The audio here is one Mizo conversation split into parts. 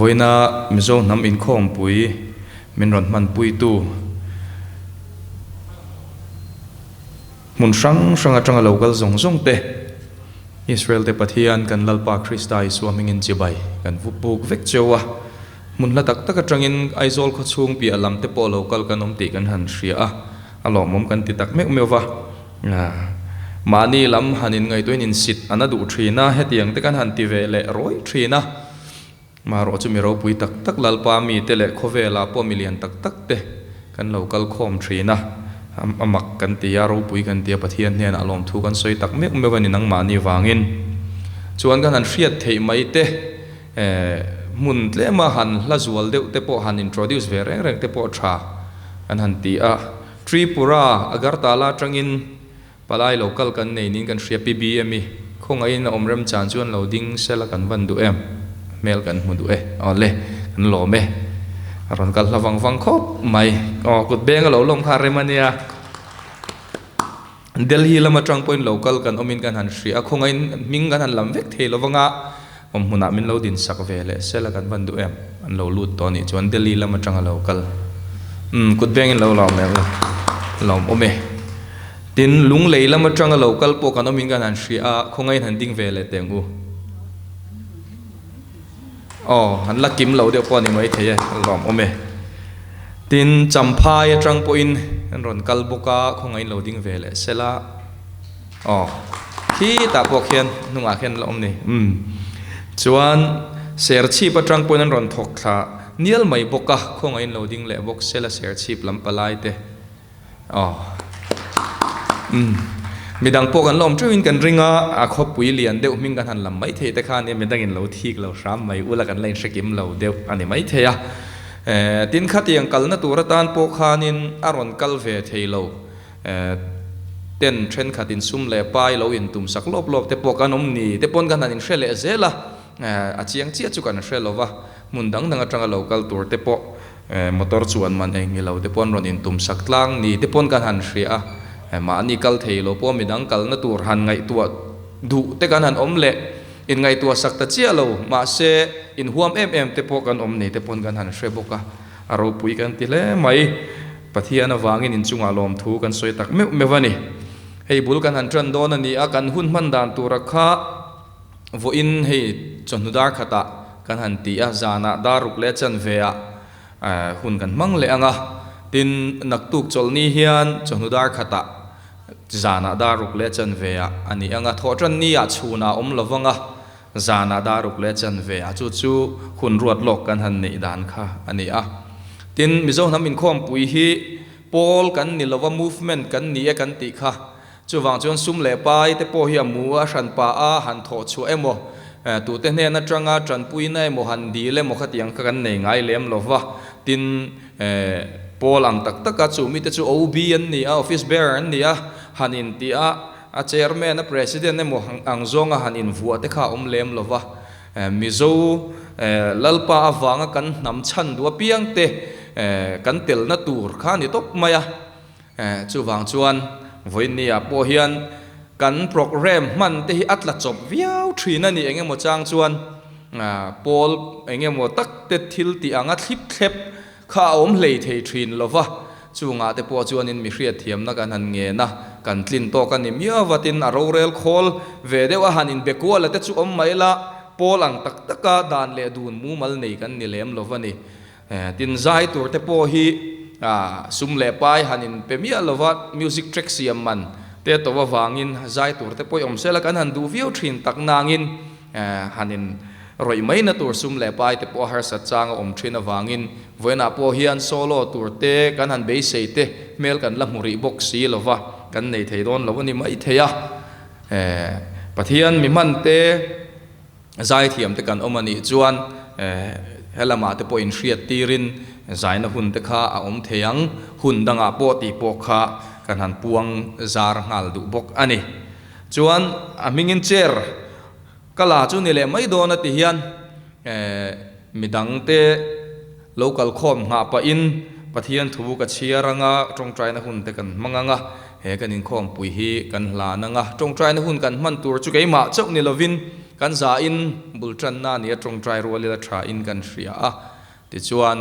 Vawiina Mizo hnam inkhawmpui min rawn hmanpuitu hmun hrang hrang atanga lo kal zawng zawng te, Israel te Pathian kan Lalpa Krista Isua hmingin chibai kan vup buk vek cheu a. Hmun hla tak tak atangin Aizawl khawchhung piah lam te pawh lo kal kan awm tih kan han hria a, a lawmawm kan ti tak meuh meuh va. Mahni lam han inngaihtuahin insit an a duh thin a, hetiang te kan han ti ve leh rawi thin a. Marawh chu mi ropui tak tak Lalpa mite leh khawvelah pawh mi lian tak tak te kan lo kal khawm thin a, a mak kan ti a, ropui kan ti a, Pathian hnenah lawmthu kan sawi tak meuh meuh a ni nangmahni vangin. Chuan kan han hriat theih mai te, hmun tlema han hla zual deuh te pawh han introduce ve reng reng te pawh tha kan han ti a. Tripura, Agartala atangin Palai lo kal kan nei niin kan hria Pi BM i khawngaihin a awm remchan chuan lo ding sela kan van duh em? Hmel kan hmu duh e. Aw le, kan lawm e. A rawn kal hla vang vang khawp mai. Aw, kut beng a lo lawm kha rem a nia. Delhi lam atang pawhin lo kal kan awmin kan han hria a, khawngaihin hming kan han lam vek thei lo vanga awm hmunah min lo din sak ve leh sela kan van duh em? An lo lut tawh anih chuan Delhi lam atanga lo kal. Umm, kut bengin lo lawm em? Lawm awm e. Tin, Lunglei lam atanga lo kal pawh kan awmin kan han hria a, khawngaihin han ding ve leh teh ang u. Aw, an la kim lo deuh pawh a ni maithei e, lawm awm e. Tin, Champhai atang pawhin an rawn kal bawk a, khawngaihin lo ding ve leh sela. Aw, khitah pawh khian hnungah khian la awm ni. Umm. Chuan, Serchhip atang pawhin an rawn thawk thla nial mai bawk a, khawngaihin lo ding leh bawk sela Serchhip lam palai te. Aw. Umm. Midang pawh kan la awm teuhin kan ring a, a khawpui lian deuh hming kan han lam mai thei te khan midangin lo thik lo hram mai ula kan la inhre kim lo deuh a ni mai thei a. Eh, tin khatiang kalna tur atan pawh khanin a rawn kal ve thei lo. Eh, ten thenkhat insum leh pai lo intum sak lawp lawp te pawh kan awm ni te pawn kan han inhre leh zel a. Eh, a chiang chiah chu kan hre lo va, hmun dang dang atanga lo kal tur te pawh Motor chuan man eng nge lo te pawn rawn intum sak tlang ni te pawn kan han hria a, mahni kal thei lo pawh midang kalna tur han ngaihtuah duh te kan han awm leh inngaihtuah sak ta chiah lo mahse inhuam em em te pawh kan awm ni te pawn kan han hre bawk a, a ropui kan ti hle mai. Pathian avangin inchungah lawmthu kan sawi tak meuh meuh a ni. Hei bul kan han tan dawn a ni a, kan hun hman dan tura kha Vawiin hei chawhnu dar khatah kan han ti a, zanah dar ruk leh chanve ah hun kan hmang leh ang a, tin naktuk chawlhni hian chawhnu dar khatah zanah dar ruk leh chanve ah a ni ang a, thawhtanni ah chhunah a awm lo vang a, zanah dar ruk leh chanve ah chu chu hun ruat lawk kan han neih dan kha a ni a. Tin, Mizo hnam inkhawmpui hi pawl kan ni lova movement kan ni e kan tih kha Chuvang chuan sum leh pai te pawh hi a mu a hran pah a, han thawh chhuah emaw, tute hnen atanga tanpuina emaw han dil emaw khatiang kha kan nei ngai lem lo va. Tin, pawl ang tak taka chu mite chu OB an ni a, Office Bearer an ni a, han inti a, a Chairman, a President emaw ang zawnga han invuah te kha a awm lem lo va. Mizo Lalpa avanga kan hnam chhan duh apiang te kan telna tur kha a ni tawp mai a. Chuvang chuan vawiinniah pawh hian kan programme hman te hi a tla chawp viau thin a ni. Eng emaw chang chuan pawl eng emaw tak te thil tih anga thlip thlep kha a awm hlei thei thin lo va, chungah te pawh chuanin mi hriatthiamna kan han ngen a, kan tlin tawk a ni miau va, tin a rorel khawl ve deuh a han inbe kual a te chu awm mai la, pawl ang tak taka dan leh dun mumal nei kan ni lem lo va ni. Tin zai tur te pawh hi sum leh pai han in pe miah lova music track siam man te to avangin zai tur te pawh i awm sela kan han duh viau thin tak nangin han in rawih mai na tur sum leh pai te pawh a harsat chang a awm thin avangin vawiinah pawh hian solo tur te kan han beisei te hmel kan la hmu rih bawk si lova kan nei thei dawn lo a ni mai thei a. Pathian mi hman te. Zaithiam te kan awm a nih chuan helamah te pawh inhriat tirin zaina hun te kha a awm thei ang, hun dangah pawh tih pawh kha kan han puang zar nghal duh bawk a ni. Chuan a hmingin chair ka la chu ni leh mai dawn a ti hian midang te lo kalkhawm nghah pahin Pathian thu ka chhiar anga tawngtaina hun te kan hmang ang a. He kan inkhawmpui hi kan hlan anga tawngtaina hun kan hman tur chu keimah chauh ni lovin kan zahin bul tanna nia tawngtai rual ila tha in kan hria a. Tichuan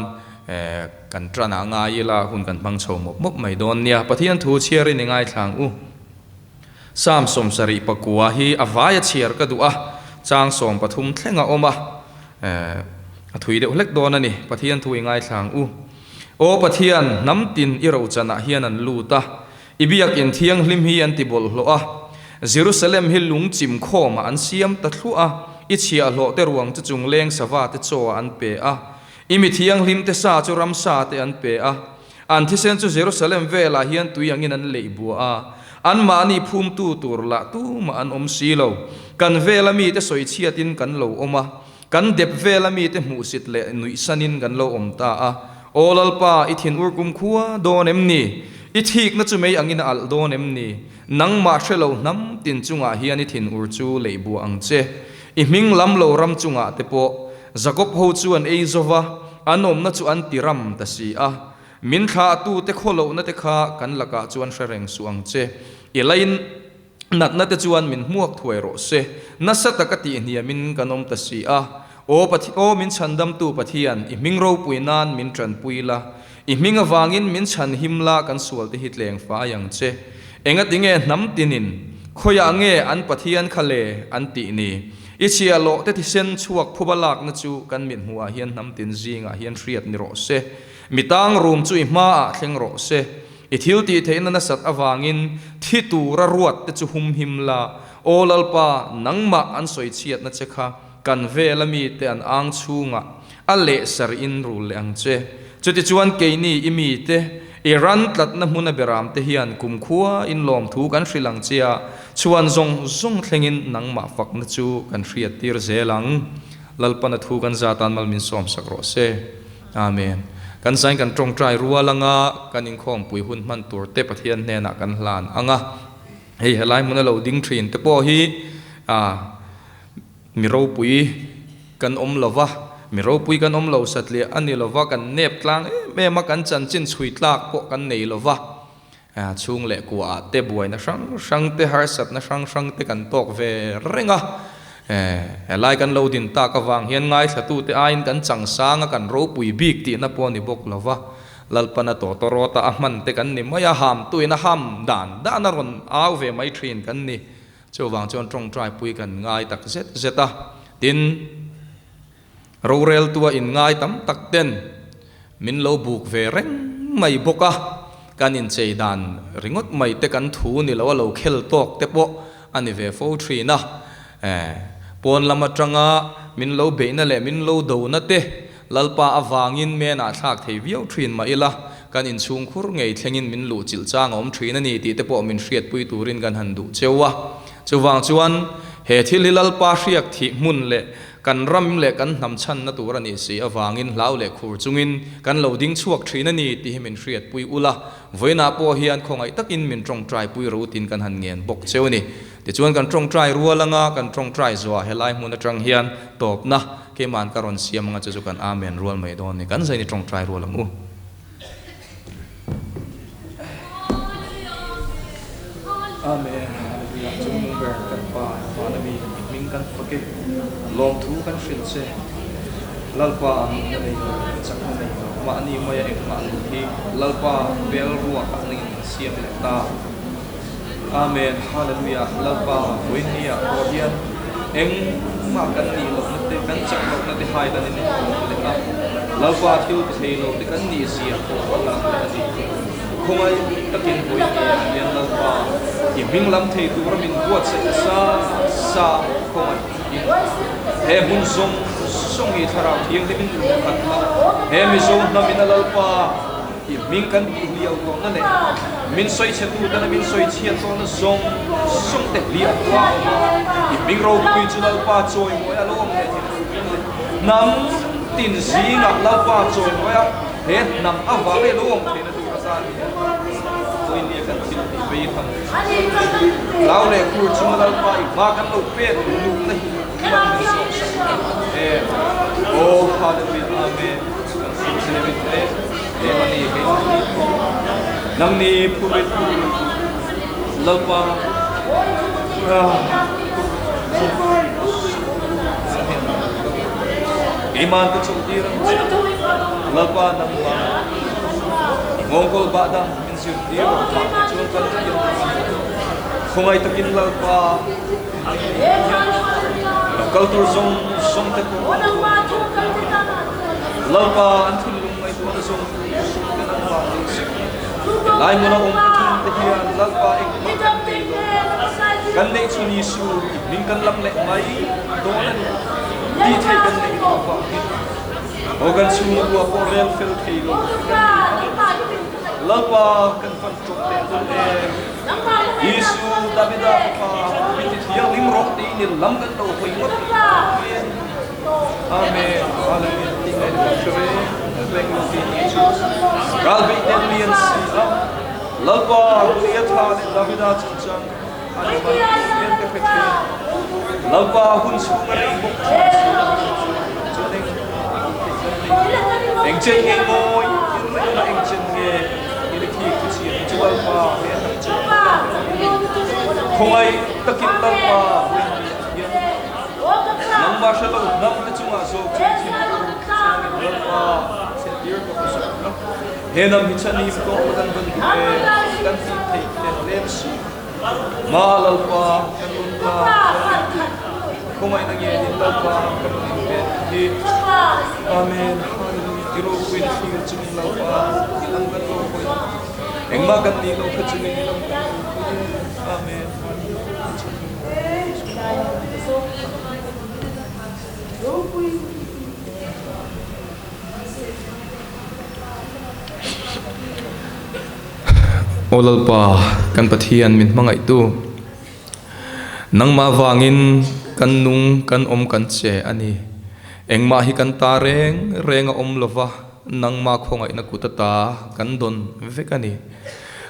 kan tan ah ngai ila hun kan hmang chho mawp mawp mai dawn nia. Pathian thu chhiarin i ngaithlang u. Psalm 79 hi a vaia chhiar ka duh a, chang 13 thleng a awm a, a thui deuh hlek dawn a ni. Pathian thu i ngaithlang u. Aw Pathian, hnam tin i rochanah hian an lut a, i biakin thianghlim hi an ti bawlhhlawh a, Jerusalem hi lung chim khawmah an siam ta thluah a, i chhiahhlawh te ruang chu chungleng sava te chaw ah an pe a, i mi thianghlim te sa chu ramsa te an pe a, an thisen chu Jerusalem velah hian tui angin an leih buah a, anmahni phumtu tur lah tumah an awm si lo. Kan vela mite sawichhiatin kan lo awm a, Kan dep vela mite hmuhsit leh nuihsanin kan lo awm ta a, Aw Lalpa, i thin ur kum khua dawn em ni? I thikna chu mei angin a alh dawn em ni? Nangmah hre lo hnam tin chungah hian i thin ur chu leih buah ang che. I hming lam lo ram chungah te pawh Jakob ho chu an ei zo va, an awmna chu an ti ram ta si a. Min thlahtute khawlohna te kha kan lakah chuan hre reng suh ang che. I lain. Natna te chuan min hmuak thuai rawh se, nasa taka tihhniamin kan awm ta si a. Aw Pathian, aw min chhandamtu Pathian, i hming ropui nan min tanpui la, i hming avangin min chhan him la kan sual te hi tleng fai ang che. Enga tinge hnam tinin, khawiah nge an Pathian kha le an tih ni? I chhiahhlawh te thisen chhuak phuba lakna chu kan mithmuhah hian hnam tin zingah hian hriat ni rawh se. Mi tang rum chu i hmaah thleng rawh se. I thil tih theihna nasat avangin thi tura ruat te chu hum him la, Aw Lalpa, nangmah an sawi chhiatna che kha kan vela mite an ang chhungah a leh sarhin rul leh ang che. Chutichuan keini i mite, i ran tlatna hmuna beram te hian kumkhua in lawmthu kan hrilh ang che a, chhuan zawng zawng thlengin nangmah fakna chu kan hriattir zel ang. Lalpana thu kan zatan mal min sawmsak rawh se. Amen. Kan zain kan tawngtai rual anga, kan inkhawmpui hun hman tur te Pathian hnenah kan hlan anga, hei helai hmuna lo ding thin te pawh hi mi ropui kan awm lova, mi ropui kan awm lo satliah a ni lova, kan nep tlang em em a, kan chanchin chhui tlak pawh kan nei lova, Chhung leh kuaah te buaina hrang hrang te harsatna hrang hrang te kan tawk ve reng a, helai kan lo din tak avang hian ngaithlatute aiin kan changsang a, kan ropui bik tihna pawh a ni bawk lo va, Lalpana tawtawrawta a hman te kan ni mai a, hamtuin a ham dan dan a rawn au ve mai thin kan ni. Chuvang chuan tawngtai pui kan ngai tak zet zet a, tin, Roreltua inngai tam tak ten min lo buk ve reng mai bawk a, kan inchei dan ringawt mai te kan thu ni lo a lo khel tawk te pawh a ni ve fo thin a. Pawn lam atanga min lo beihna leh min lo dona te Lalpa avangin menah thlak thei viau thin mah ila, kan inchhungkhur ngei thlengin min luh chilh chang a awm thin a ni tih te pawh min hriatpui turin kan han duh cheu a. Chuvang chuan he thil hi Lalpa hriak thih hmun leh Kan ram leh kan hnam chhanna tur a nih si avangin hlau leh khur chungin kan lo ding chhuak thin a ni tih hi min hriatpui ul a, vawiinah pawh hian khawngaih takin min tawngtai pui rotin kan han ngen bawk cheu a ni. Tichuan kan tawngtai rual anga kan tawngtai zuah helai hmun atang hian tawpna keima'n ka rawn siam anga chu chu kan Amen rual mai dawn a ni. Kan zain i tawngtai rual ang u. Amen Hallelujah Chungnung ber kan Pa Vana mi i hming kan fak e Lawmthu kan hrilh che Lalpa nunna nei lo chakna nei lo mahni maia engmah nun hi Lalpa bel ruakah nangin min siam leh ta Amen Hallelujah Lalpa vawiinni ah pawh hian engmah kan nih lohna te kan chak lohna te hai dan in in awm leh a Lalpa thil ti thei lo te kan nih zia pawh a lang leh a ni. Khawngaih takin vawiinni ah hian Lalpa i hming lam thei tura min buatsaih nasa sa khawngaih takin he hmun zawng zawng hi Thlarau Thianghlim in luh khat la he Mizo hnam in a Lalpa I hming kan tih hliau tawhna leh min sawichhetu tana min sawichhiat tawhna zawng zawng te hliah khua a awm a, i hming ropui chu Lalpa chawimawi a lo awm leh thei turin leh hnam tin zingah Lalpa chawimawi a he hnam avang leh lo awm theihna tur atan hian vawinia kan thil tih vei tham hlau leh khur chunga Lalpa i hma kan lo pek luhna hi man min sawm sak em. Aw Hallelujah Amen. Kan sim se mit hle em a ni kei chu. Nangni phurit. Lalpa Keiman ka chawlhtir ang che. Lalpa nangmah i nghawngkawl bah dang min zirtir rawh mah te chuan kan thiam ang a ni. Khawngaih takin Lalpa lo kal tur zawng zawng te pawh Lalpa an thinlung ngaihtuahna zawng zawng te nangmah ni se. Helai hmuna awm pathum te hian Lalpa engmah kan nei lo. Kan neih chhun Isu min kan lam leh mai dawn a ni tih theih kan neih loh avangin aw kan chhungkua pawh rel fel thei lo kan ni a. Lalpa kan van ṭawp leh lul em. Isu Davida fapa mi ti thianghlim rawh tiin i lam kan lo hawi ngawt Amen. Amen. Hallelujah. Ti ngai kan hre reng reng lo ti ni chu. Ral beih den lian si a. Lalpa Goliatha leh Davida chungchang ani mai hian ka hre thin. Lalpa hun chhung a rei bawk thin si a. Chuan eng eng chen nge ngawi in reng a eng chen nge i thi thu chhiat hi chu Lalpa he hnam chu khawngaih takin Lalpa hian Nangmah hre lo hnam te chungah zawk chu thin tur chuanin Lalpa thlentir ka hmu zawk a. He hnam hi chhan him tawk kan van duh e, kan tih theih te tlem si. Ma Lalpa kan rawn ta khawngaihna ngenin Lalpa kan rawn inven hi. Amen. Hallelujah. I ropuina thlir chungin Lalpa i lam kan lo hawi. Engmah kan nih loh kha chungin i lam kan lo hawi e. Amen. Hallelujah. Aw Lalpa, kan Pathian min hmangaihtu, nangmah vangin kan nung, kan awm, kan che a ni. Engmah hi kan ta reng reng a awm lova, nangmah khawngaihna kut ata kan dawn vek a ni.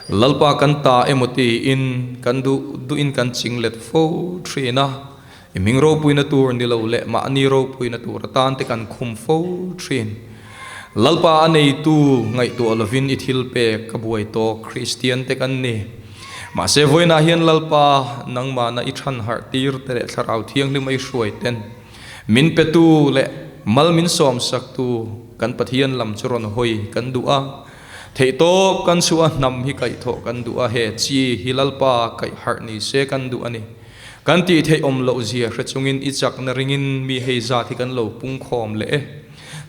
Lalpa kan ta emaw tiin kan duh duhin kan ching let fo thin a, i hming ropuina tur ni lo leh mahni ropuina tur atan te kan khum fo thin. Lalpa a neitu ngaihtuah lovin i thil pek ka buai tawk Kristian te kan ni. Mahse vawiinah hian Lalpa nangmahna i than harh tir te leh Thlarau Thianghlim a i hruai ten min petu leh mal min sawmsaktu kan Pathian lam chu rawn hawi kan duh a. Theihtawp kan chhuah a hnam hi kaihthawh kan duh a, he chi hi Lalpa kaih harh ni se kan duh a ni. Kan tih theih awm loh zia hre chungin i chakna ringin mi hei zat hi kan lo pungkhawm leh e.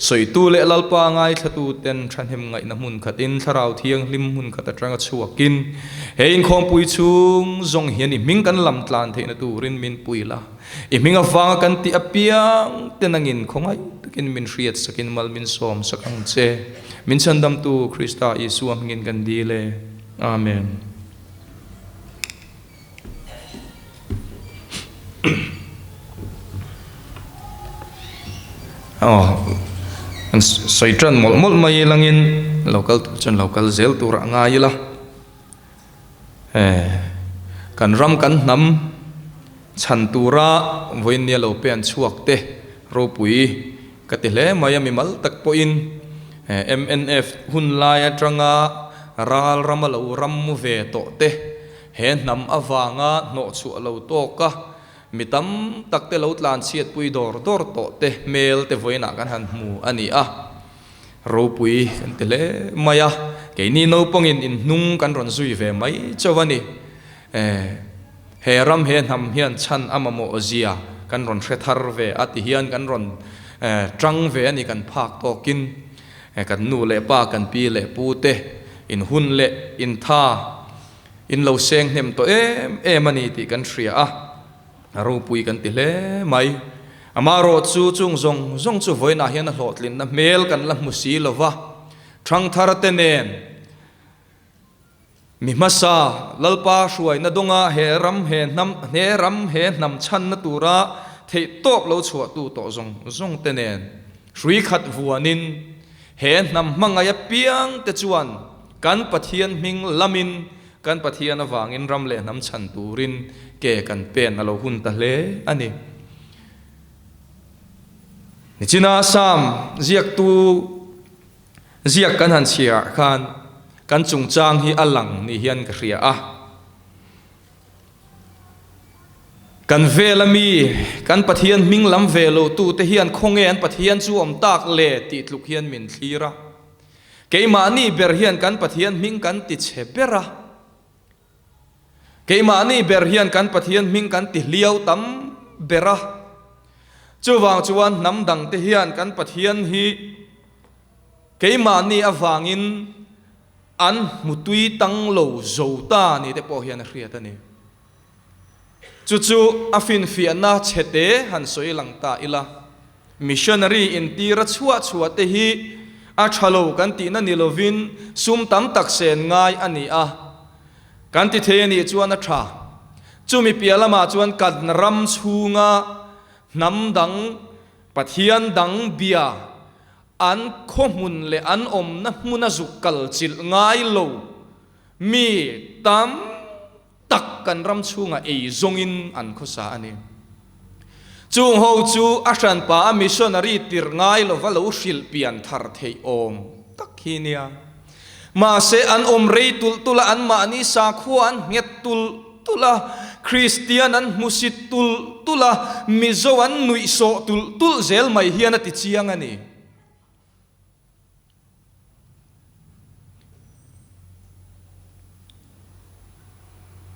Sawitu leh Lalpa ngaithlatu ten thahnem ngaihna hmun khatin Thlarau Thianghlim hmun khat atanga chhuakin he inkhawmpui chhung zawng hian i hming kan lam tlan theihna turin min pui la. I hming avanga kan tih apiang te nangin khawngaih takin min hriat sakin mal min sawm sak ang che. Min chhandamtu Krista Isua hmingin kan dil e. Amen. Aw, an sawi tan mawlh mawlh mai langin lo kal tur chuan lo kal zel tur a ngai ila. Kan ram kan hnam chhan tura vawiinnia lo pe an chhuak te ropui ka ti hle mai a, mimal tak pawhin mnf hun lai atanga ral rama lo ram mu ve tawh te he hnam avanga hnawhchhuah lo tawka mi tam tak te lo tlanchhiatpui dawr dawr tawh te hmel te vawiinah kan han hmu a ni a. Ropui kan ti hle mai a, keini naupangin inhnung kan rawn zui ve mai chauh a ni. He ram he hnam hian chhan a mamawh zia kan rawn hre thar ve a ti hian kan rawn tang ve a ni kan phak tawkin. Kan nu leh pa, kan pi leh pu te in hun leh in tha in lo seng hnem tawh em em a ni tih kan hria a. A ropui kan ti hle mai. Amaherawh chu chung zawng zawng chu vawiinah hian a hlawhtlinna hmel kan la hmu si lo va. Thangthar te nen mi hmasa Lalpa hruaina dawnga he ram he hnam he ram he hnam chhanna tura theih tawp lo chhuahtu tawh zawng zawng te nen hrui khat vuanin he hnam hmangaih apiang te chuan kan Pathian hming lamin Kan Pathian avangin ram leh hnam chhan turin ke kan pen a lo hun ta hle a ni. Nichina Sam ziaktu ziak kan han chhiar khan kan chungchang hi a lang ni hian ka hria a. Kan vela mi, kan Pathian hming lam ve lo tu te hian khawnge an Pathian chu awm tak le tih tluk hian min thlir a. Keimahni ber hian kan Pathian hming kan ti chhe ber a. Keimahni ber hian kan Pathian hming kan ti hliau tam ber a. Chuvang chuan hnam dang te hian kan Pathian hi keimahni avangin an hmutui tang lo zo ta ni te pawh hian a hriat a ni. Chu chu a finfiahna chhete han sawi lang ta ila, missionary intira chhuah chhuah te hi a tha lo kan tihna ni lovin sum tam tak sen ngai a ni a, kan ti thei a nih chuan a tha. Chumi piah lamah chuan kan ram chhunga hnam dang, Pathian dang bia an khawhmun leh an awmna hmuna zuk kal chilh ngai lo mi tam tak kan ram chhungah ei zawngin an khawsa a ni. Chung ho chu a hranpa a missionary tirh ngai lova lo hrilh pian thar theih awm tak hi nia. Mahse an awm rei tulh tulh a, anmahni sakhua an nghet tulh tulh a, Kristian an hmusit tulh tulh a, Mizo an nuihsawh tulh tulh zel mai hian a ti chiang a ni.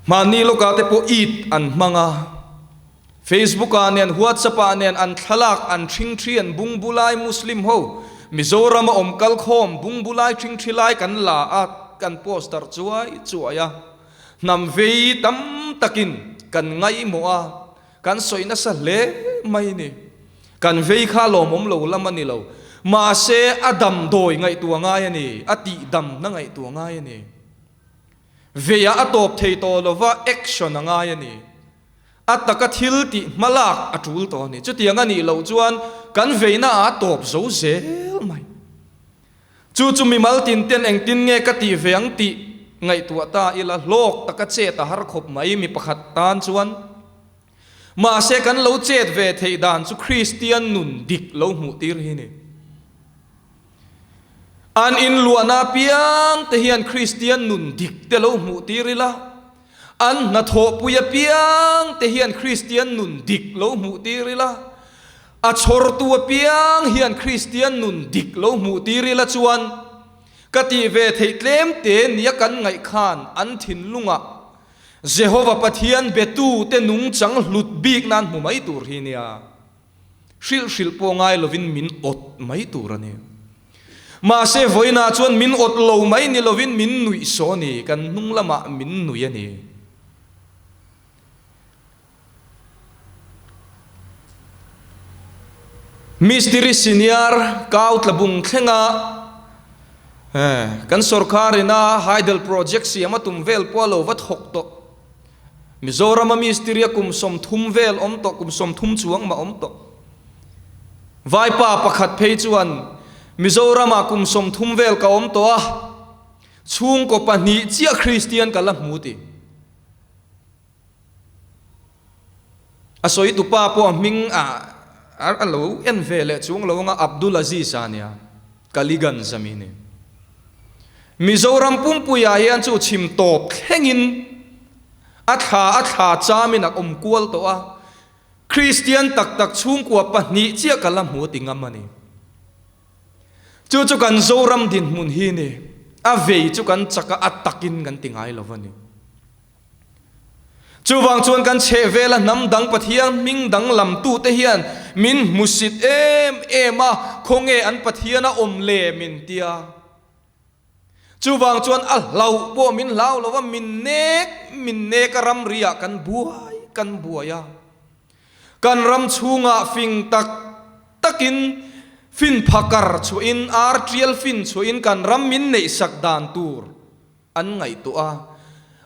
Hmanni lawkah te pawh it an hmang a, Facebook ah nen WhatsApp ah nen an thlalak an thingthi an bungbu lai Muslim ho Mizoram a awm kal khawm bungbu lai thingthi lai kan la a kan post darh chuai chuai a, hnam vei tam takin kan ngaihmawh a. Kan sawi nasa hle mai ni. Kan vei kha lawmawm lo lam a ni lo. Mahse a damdawi ngaihtuah ngai a ni, a tihdamna ngaihtuah ngai a ni. Veiah a tawp thei tawh lova action a ngai a ni. A taka thil tih hmalak a tul tawh a ni. Chutiang a nih loh chuan kan veina ah a tawp zo zel mai. Chu chu mimal tin ten engtin nge ka tih ve ang tih ngaihtuah ta ila hlawk taka chet a har khawp mai mi pakhat tan chuan. Mahse kan lo chet ve theih dan chu Kristian nun dik lo hmuh tir hi ni. An inluahna apiang te hian Kristian nun dik te lo hmuh tir ila, an hnathawhpui apiang te hian Kristian nun dik lo hmuh tir ila, A chhawrtu apiang hian Kristian nun dik lo hmuh tir ila chuan ka tih ve theih tlem te nia kan ngaih khan an thinlungah Jehova Pathian betute nungchang hlut bik nan hmu mai tur hi nia. Hrilh hrilh pawh ngai lovin min awt mai tur a ni. Mahse vawiinah chuan min awt lo mai ni lovin min nuih saw a ni, kan hnung lamah min nuih a ni. Mistiri senior kau tlabung thlenga kan sorkar ina hydel project siam a tum vel pawh a lo va thawk tawh. Mizorama mistiri a kum 30 vel awm tawh, kum 30 chuang mah awm tawh. Vaipa pakhat phei chuan Mizorama kum 30 vel ka awm tawh a, chhungkaw pahnih chiah Kristian ka la hmu ti. A sawi tupa pawh a hming a a lo en ve leh chuang lo anga Abdul Aziz a nia, Kaliganj a mi ni. Mizoram pumpuiah hian chu chhim tawp thlengin a thla a thla chamin a awm kual tawh a, Kristian tak tak chhungkua pahnih chiah ka la hmu ti ngam a ni. Chu chu kan Zoram dinhmun hi ni, a vei chu kan chak a, a takin kan ti ngai lo va ni. Chuvang chuan kan chhehvela hnam dang Pathian hming danglam tute hian min hmusit em em a, khawnge an Pathian a awm le min tia. Chuvang chuan a hlauh pawh min hlau lo va, min nek min nek a ramri ah kan buai kan buai a. Kan ram chhungah fing tak takin fin phakar chhuahin ar tial fin chhuahin kan ram min neihsak dan tur An ngaihtuah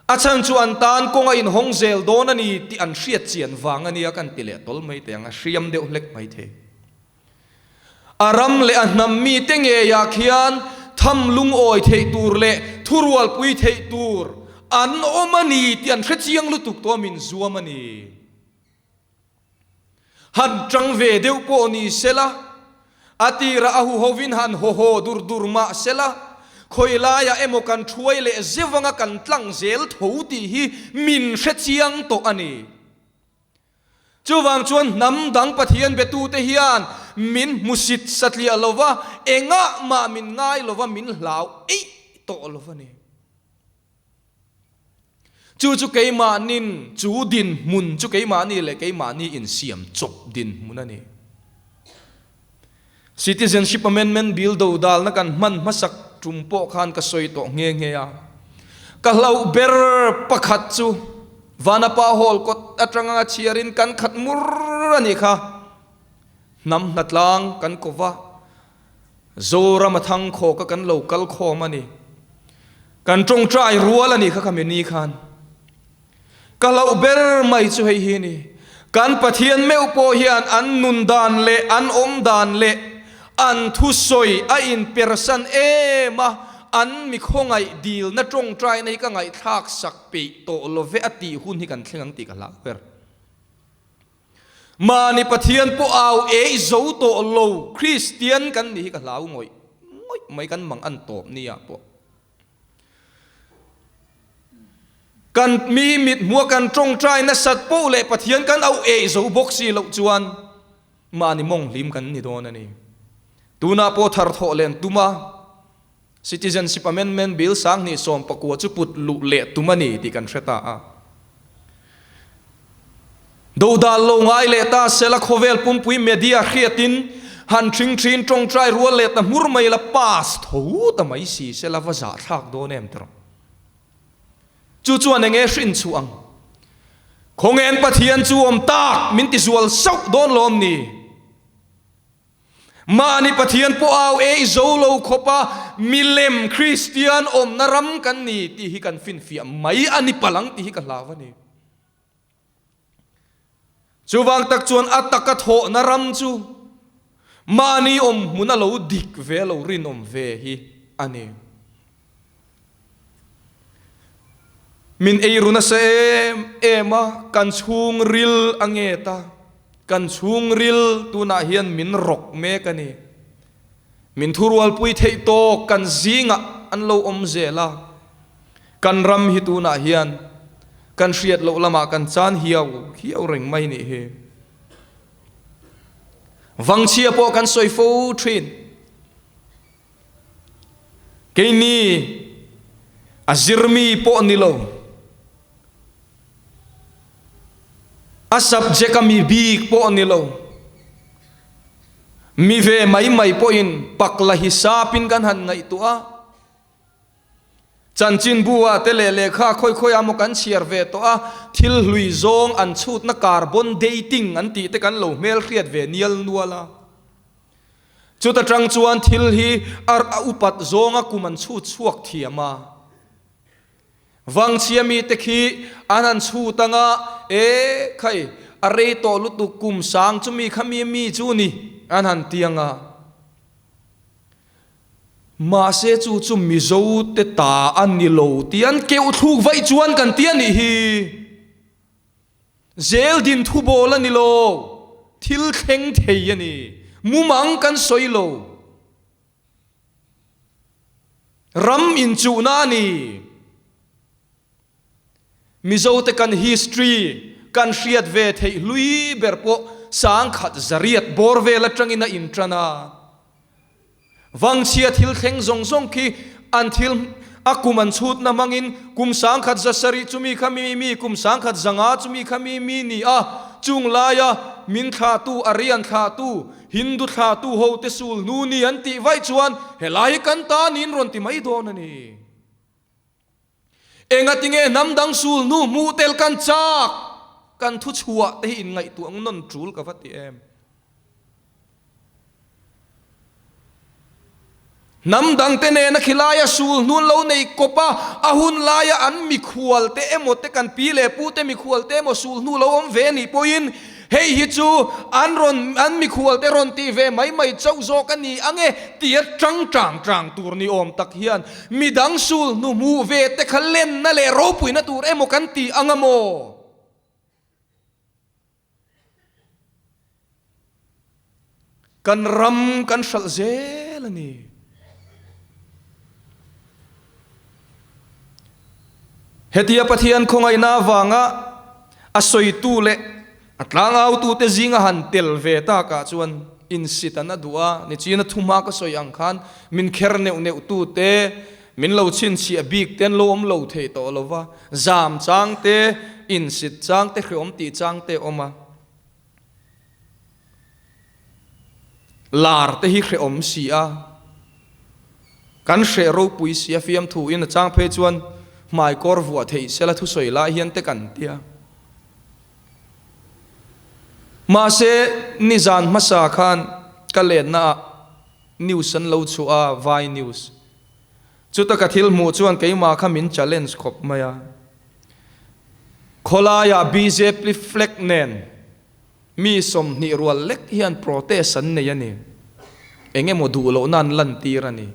a, a chhan chu an tan kawng a inhawng zel dawn a ni tih an hriat chian vang a nia kan ti leh tawl mai teh ang, a hriam deuh hlek mai thei. A ram leh a hnam mite ngeiah khian tham lungawi theih tur leh thurualpui theih tur an awm a ni tih an hre chiang lutuk tawh a min zuam a ni. Han tang ve deuh pawh ni sela, a tirah a huhovin han haw haw dur dur mah sela, khawi laiah emaw kan thuai leh zeuh anga kan tlang zel tho tih hi min hre chiang tawh a ni. Chuvang chuan hnam dang Pathian betute hian min hmusit satliah lo va, engah mah min ngai lo va, min hlau eih tawh lo va ni. Chu chu keimahnin, chu dinhmun chu keimahni leh keimahni insiam chawp dinhmun a ni. Citizenship Amendment Bill dodalna kan hman hmasak tum pawh khan ka sawi tawh nghe nghe a. Ka hlauh ber pakhat chu Vanapa Hall kawt atanga chhiarin kan khat mur a nih kha. Hnam hnatlang kan ko va, Zoram a thang khawk a kan lo kal khawm a ni. Kan tawngtai rual a nih kha khami ni khan. Ka hlauh ber mai chu hei hi ni, kan Pathian meuh pawh hian an nun dan leh an awm dan leh an thusawi a inpersan em a, an mi khawngaih dilna tawngtaina hi ka ngaihthlak sak peih tawh lo ve a tih hun hi kan thleng ang tih ka hlau ber. Mahni Pathian pawh au ei zo tawh lo Kristian kan nih hi ka hlau ngawih ngawih mai kan mang an tawp nia pawh. Kan mi mit hmua kan tawngtai nasat poh leh Pathian kan auh eih zo bawk si loh chuan mahni mawng hlim kan ni dawn a ni. Tunah pawh thar thawh len tum a, Citizenship Amendment Bill 2019 chu put luh leh tum a ni tih kan hre ta a. Dodal lo ngai leh ta sela khawvel pumpui media hriatin han thing thin tawngtai rual leh ta hmur mai la pass tho ta mai si sela va zahthlak dawn em tawh. Chu chuan enge hrin chhuah ang? Khawngen Pathian chu awm tak min ti zual sauh dawn lawm ni? Mahni Pathian pawh au ei zo lo khawpa milem Kristian awmna ram kan ni tih hi kan finfiah mai a ni palh ang tih hi ka hlau a ni. Chuvang tak chuan a taka thawhna ram chu mahni awm hmun a lo dik ve a lo rinawm ve hi a ni. Min eiru nasa em em a, kan chhungril a nget a, kan chhungril tunah hian min rawk mek a ni. Min thurualpui theih tawk kan zingah an lo awm zel a, kan ram hi tunah hian kan hriat loh lamah kan chan hiau hiau reng mai nih hi. Vangchhia pawh kan sawi fo thin. Keini a zirmi pawh ni lo, a subject a mi bik pawh ni lo, mi ve mai mai pawhin pakla hisapin kan han ngaihtuah a, chanchinbu ah te leh lehkha khawi khawi ah maw kan chhiar ve tawh a, thil hlui zawng an chhutna carbon dating an tih te kan lo hmelhriat ve nial nual a. Chuta tang chuan thil hi ar a upat zawnga kum an chhut chhuak thiam a. Vangchhia mite khi an han chhut anga, E khai, a rei tawh lutuk kum sang chu mi kha mi mi chu ni, an han ti anga. Mahse chu chu Mizo te ta a ni lo tih an keuh thluk vaih chuan kan ti a nih hi. Zel din thu bawl a ni lo, thil thleng thei a ni. Mumang kan sawi lo. Ram inchuhna a ni. Mizote kan history kan hriat ve theih hlui ber pawh sangkhat zariat bawr vel atangin a intan a. Vangchhia thil thleng zawng zawng khi an thil a kum an chhutna hmangin kum 10,000 7 chumi kha mi mi, kum 10,000 5 chumi kha mi mi ni a, chung laia min thlahtu, Aryan thlahtu, Hindu thlahtu ho te sul hnu ni an tih vaih chuan helai hi kan ta niin rawn ti mai dawn a ni. Engatinge hnam dang sul hnu hmuh tel kan chak? Kan thu chhuah te hi inngaihtuah nawn tul ka va ti em? Hnam dang te nena khilaia sul hnu lo nei kawp a, a hun laia an mikhual te emaw te kan pi leh pu te mikhual te emaw sul hnu lo awm ve nih pawhin Hei hi chu an rawn an mikhual te rawn tih ve mai mai chauh zawk a ni ang e tia tang tang tang tur ni awm tak hian midang sul hnu hmuh ve te kha lenna leh ropuina tur emaw kan ti ang a maw? Kan ram kan hralh zel a ni. Hetia Pathian khawngaihna avanga a sawitu leh A tlangau tute zinga han tel ve takah chuan insit an a duh a, nichina thuma ka sawi ang khan min kher neuh neuh tute, min lo chhinchhiah bik te an lo awm lo thei tawh lo va, zam chang te, insit chang te, hreawm tih chang te a awm a. Lar te hi hreawm si a, kan hreh ropui si a, fiamthu in a chang phei chuan hmaikawr vuah theih sela thusawi lai hian te kan tia. Mahse, nizan hmasa khan ka letna ah news an lo chhuah a, Vai news. Chuta ka thil hmuh chuan keimah kha min challenge khawp mai a. Khawlaiah bjp flag nen mi 20 rual lek hian protest an nei a ni. Eng emaw duh lohna an lantir a ni.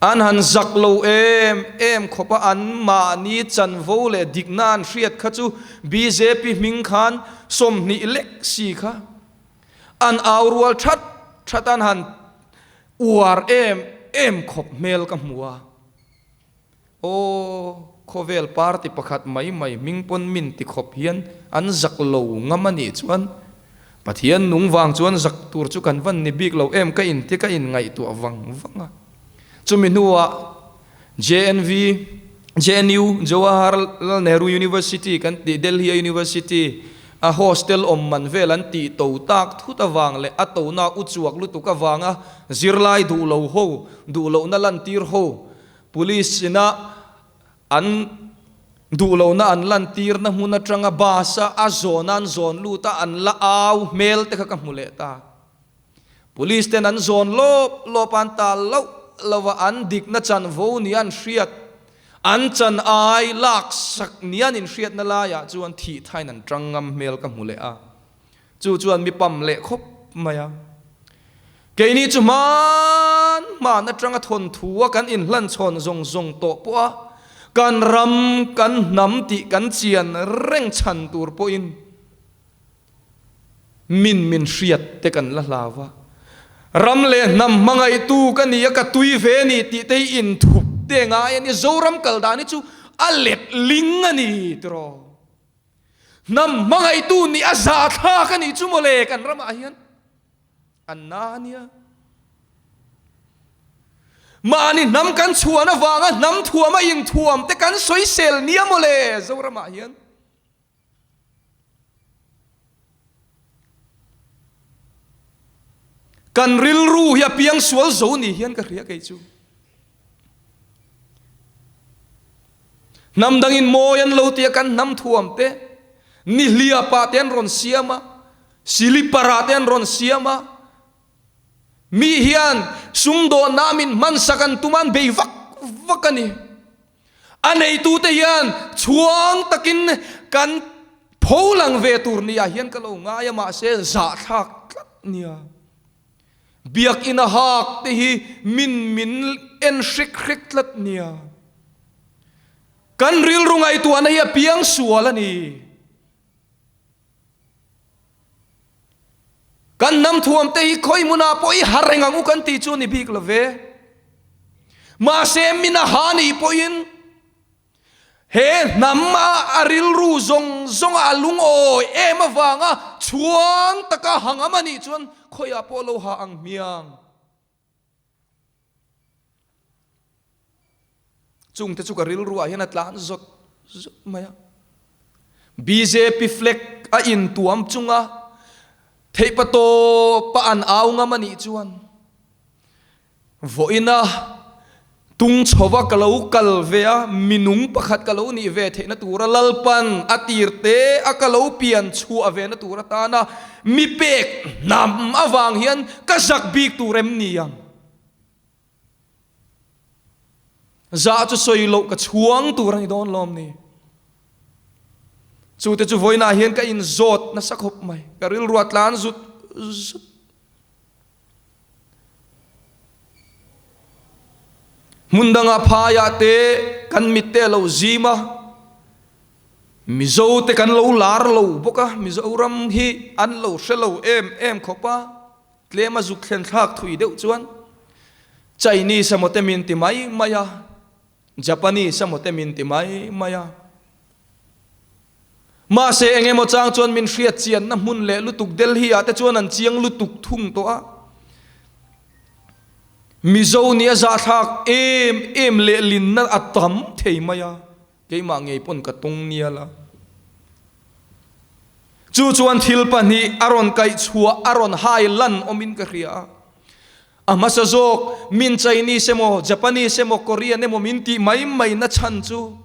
An han zak lo em em khawp a, an mahni chanvo leh dikna an hriat kha chu bjp hming khan 20 lek si kha an au rual that that an han uar em em khawp hmel ka hmu a. Aw, khawvel party pakhat mai mai hming pawn min ti khawp hian an zak lo ngam a nih chuan Pathian nung vang chuan zak tur chu kan van ni bik lo em ka inti ka inngaihtuah vang vang a. Chumi hnuah JNV, JNU, Jawaharlal Nehru University kan tih Delhi a University a hostel awm man vel an tih to tak thut avang leh a tona u chuak lutuk avanga zirlai duh lo ho, duh lohna lantir ho, Police ina An duh lohna an lantirna hmun atanga bus a a zawn a an zawn lut a an la au hmel te kha ka hmu leh ta. Police ten an zawn lawp lawp a an tal loh loh a an dikna chanvo nia an hriat an chan ai lak sak nia an inhriatna laiah chuan thih thain an tang ngam hmel ka hmu leh a. Chu chuan mi pam leh khawp mai a. Keini chu hman hman atanga thawnthu a kan inhlan chhawn zawng zawng tawh pawh a, kan ram, kan hnam tih kan chian reng chhan tur pawhin min min hriat te kan la hlau va. Ram leh hnam hmangaihtu ka ni a, ka tui ve ni tih te hi inthup te ngai a ni. Zoram kal dan hi chu a let ling a ni tiraw. Hnam hmangaihtu nih a zahthlak a nih chu mawle kan ramah hian an na a nia. Mahni hnam kan chhuan avanga hnam thuam a inthuam te kan sawisel nia mawle Zoramah hian. Kan rilru hi a piangsual zo ni hian ka hria kei chu. Hnam dangin mawi an lo tia kan hnam thuam te, nihliapah te an rawn siam a, siliparah te an rawn siam a, mi hian sumdawnna min hmansak an tum a, an bei vak vak a ni. A neitute hian chhuang takin kan pholang ve tur nia hian ka lo ngai a, mahse zahthlak tlat nia. Biakinn a hak te hi min min en hrek hrek tlat nia. Kan rilru ngaihtuahna hi a piang sual a ni. Kan hnam thuam te hi khawi hmunah pawh i har reng ang u kan tih chu a ni bik lo ve. Mahse min a ha nih pawhin He hnam a a rilru zawng zawnga a lungawi em avanga chhuang taka hangam a nih chuan khawiah pawh lo ha ang hmiang. Chungte chu ka rilruah hian a tlan zawt zawt mai a. Bjp flag a intuam chunga theihpatawpa an au ngam a nih chuan Vawiina tung chhova ka lo kal ve a, minung pakhat ka lo nih ve theihna tura Lalpan a tir te a ka lo pian chhuah ve na tur atana mi pek hnam avang hian ka zak bik tur em ni ang? Zah chu sawi loh ka chhuang tur a ni dawn lawm ni? Chu te chu vawiinah hian ka inzawt nasa khawp mai, ka rilru a tlan zut zut. Hmun dangah phaiah te kan mitte a lo zim a, Mizo te kan lo lar lo bawk a, Mizoram hi an lo hre lo em em khawp a, tlem a zuk thlen thlak thui deuh chuan Chinese emaw te min ti mai mai a, Japanese emaw te min ti mai mai a. Mahse eng emaw chang chuan min hriat chianna hmun leh lutuk Delhi ah te chuan an chiang lutuk thung tawh a. Mizo nih a zahthlak em em leh linna a tam thei mai a, keimah ngei pawn ka tawng nial a. Chu chuan thil pahnih a rawn kaih chhuah a rawn hai lan awmin ka hria a. A hmasa zawk, min Chinese emaw, Japanese emaw, Korean emaw min tih mai mai na chhan chu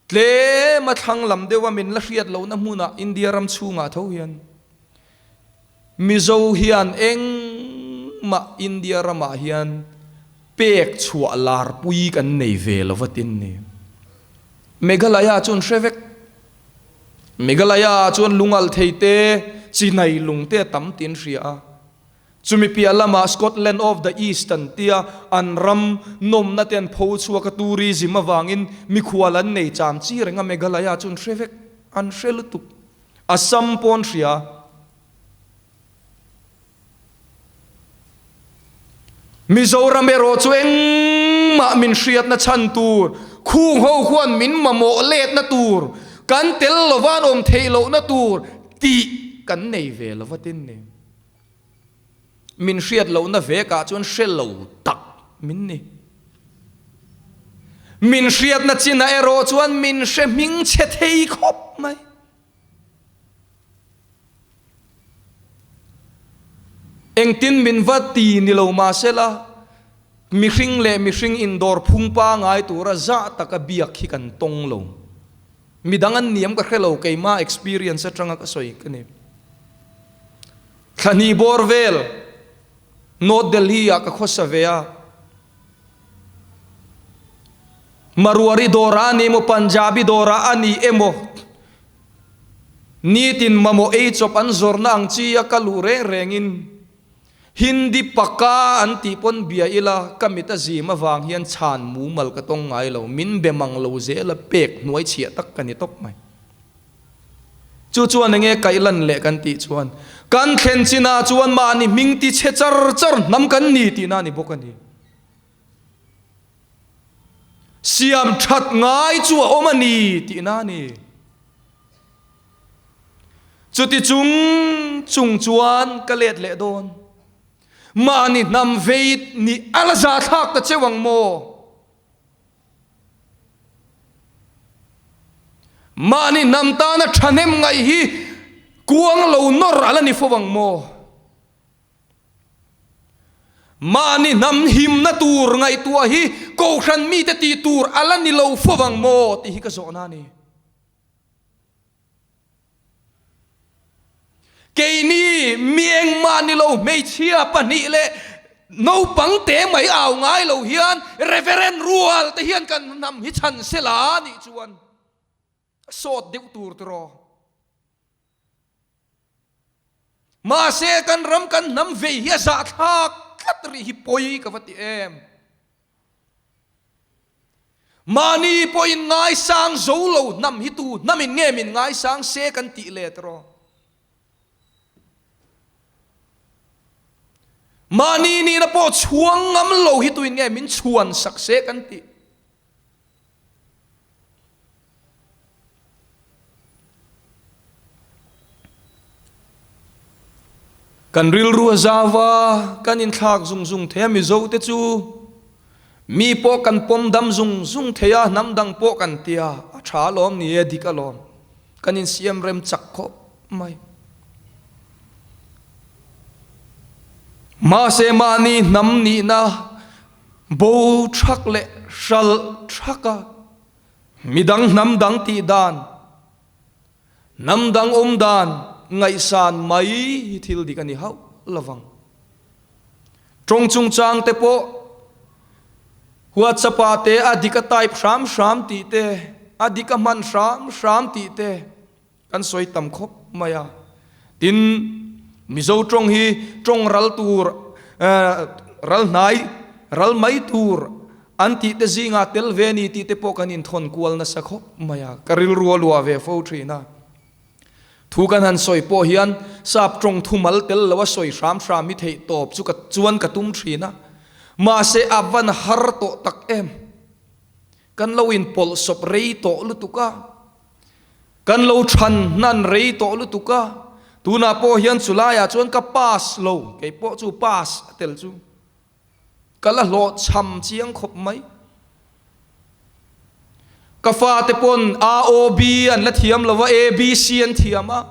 tlem a thlang lam deuha min la hriat lohna hmunah India ram chhungah tho hian Mizo hian engmah India ramah hian pek chhuah larpui kan nei ve lo va tin ni. Meghalaya chuan hre vek. Meghalaya chuan lungalh thei te, chinai lung te a tam tiin hria a. Chumi piah lamah Scotland of the East an tia an ram nawmna te an pho chhuak a, tourism avangin mikhual an nei cham chi reng a, Meghalaya chu an hre vek, an hre lutuk. Assam pawh an hria. Mizoram erawh chu engmah min hriatna chhan tur, khung ho khuan min mamawh letna tur, kan tel lova an awm theih lohna tur tih kan nei ve lova tin ni. Min hriat lohna vekah chuan hre lo tak min ni. Min hriatna chinah erawh chuan min hre hming chhe thei khawp mai. Engtin min va ti ni lo mahsela, mihring leh mihring indawr phung pangai tura zah taka biak hi kan tawng lo. Midang an niam ka hre lo, keima experience atanga ka sawi ka ni. Thlahnih bawr vel North Delhi ah ka khawsa ve a, Maruari dawrah a ni emaw Punjabi dawrah a ni emaw nitin mamawh ei chawp an zawrna ang chi a ka luh reng rengin Hindi paka an tih pawn bia ila ka mit a zim avang hian chhan mumal ka tawng ngai lo, min be mang lo zel a pek hnuai chhiah tak ka ni tawp mai. Chu chuan enge kaih lan leh kan tih chuan kan thlen chinah chuan mahni hming ti chhe char char hnam kan ni tihna a ni bawk a ni. Siam that ngai chu a awm a ni tihna a ni. Chuti chung chung chuan ka let leh dawn. Mahni hnam vei nih a la zahthlak ta cheu ang maw? Mahni hnam tana thahnem ngaih hi kuang lo nawr a la ni fo ang maw? Mahni hnam himna tur ngaihtuah hi kohhran mite tih tur a la ni lo fo ang maw tih hi ka zawhna a ni. Keini mi engmah ni lo hmeichhia pahnih leh naupang te mai au ngai lo hian Reverend rual te hian kan hnam hi chhan se la nih chuan a sawt deuh tur tiraw. Mahse kan ram kan hnam vei hi a zahthlak tlat rih hi pawi ka va ti em. Mahni pawhin ngaisang zo lo hnam hi tu hnamin nge min ngaisang se kan tih let rawh. Mahni nihna pawh chhuang ngam lo hi tuin nge min chhuan sak se kan tih. Kan rilru a zau a, kan inthlak zung zung thei a, Mizo te chu mi pawh kan pawm dam zung zung thei a, hnam dang pawh kan ti a, a tha alawm ni e, dik alawm, kan insiam rem chak khawp mai. Mahse mahni hnam nihna Bo thak leh hral thak a, midang hnam dang tih dan, hnam dang awm dan ngaihsan mai hi thil dik a ni hauh lovang. Tawng chungchang te pawh WhatsApp ah te a dik a type hram hram tih te, a dik a hman hram hram tih te kan sawi tam khawp mai a. Tin, Mizo tawng hi tawng ral tur, ral hnai, ral mai tur an tih te zingah tel ve a ni tih te pawh kan inthawn kual nasa khawp mai a. Ka rilru a luah ve fo thin a. Thu kan han sawi pawh hian sap tawng thumal tel lo a sawi hram hram hi theih tawp chu ka chuan ka tum thin a. Mahse a van har tawh tak em. Kan lo inpawlh sawp rei tawh lutuk a. Kan lo chhan hnan rei tawh lutuk a, tunah pawh hian chulaiah chuan ka pass lo, kei pawh chu pass a tel chu ka la hlawhchham chiang khawp mai. Ka fate pawn A O B an la thiam lo va, A B C an thiam a.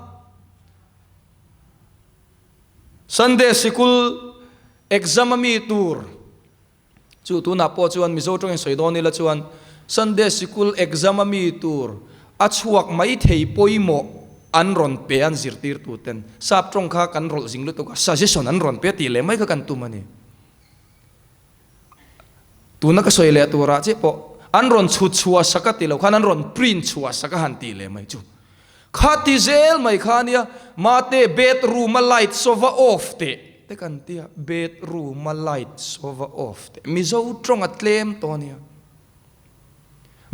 Sunday sikul exam a mi tur Chu tunah pawh chuan Mizo tawngin sawi dawn ila chuan Sunday sikul exam a mi tur a chhuak mai thei pawimawh an rawn pe an zirtirtu ten sap tawng kha kan rawlh zing lutuk a, suggestion an rawn pe tih leh mai kha kan tum a ni. Tuna ka sawi leh turah chiah pawh an rawn chhut chhuah sak a ti lo khan an rawn print chhuah sak a han tih leh mai chu kha ti zel mai kha ania mate bedroom a light sova off teh Te kan tia bedroom a light sova off teh Mizo tawng a tlem tawh ania.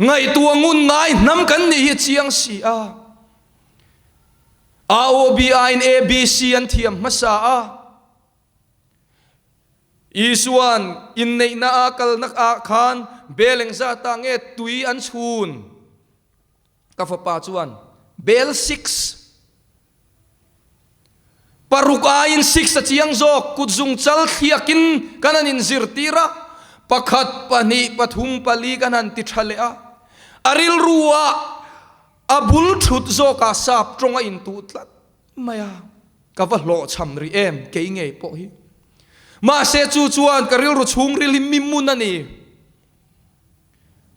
Ngaihtuah ngun ngai hnam kan nih hi a chiang si a. A O B I in A B C an thiam hmasa a. Isuan inneihna a kalna ah khan bel engzat ah nge tui an chhun? Ka fapa chuan bel six paruk aiin six a chiang zawk kut zung chal thliakin kan han inzirtir a, pakhat pahnih pathum pali kan han ti tha leh a, a rilru ah a bul thut zawkah sap tawng a intuh tlat mai a, ka va hlawhchham rih em kei ngei pawh hi. Mahse chu chuan ka rilru chhungril hi mi mun a ni.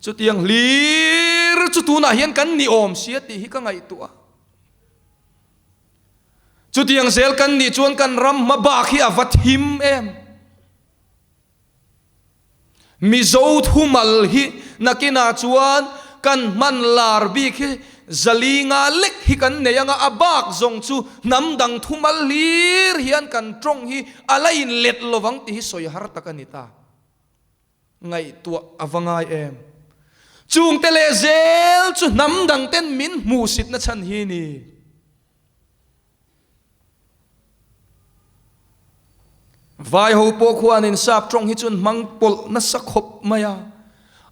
Chutiang hlir chu tunah hian kan ni awm sia tih hi ka ngaihtuah a. Chutiang zel kan nih chuan kan ram hma bak hi a va thim em. Mizo thumal hi nakinah chuan kan hman lar bik hi zalinga lek hi kan nei anga a bak zawng chu hnam dang thumal hlir hian kan tawng hi a la inlet lovang tih hi sawi har tak a ni ta. Ngaihtuah a va ngai em? Chungte leh zel chu hnam dangten min hmuhsitna chhan hi ni. Vai ho pawh khuanin sap tawng hi chuan hmang pawlh nasa khawp mai a,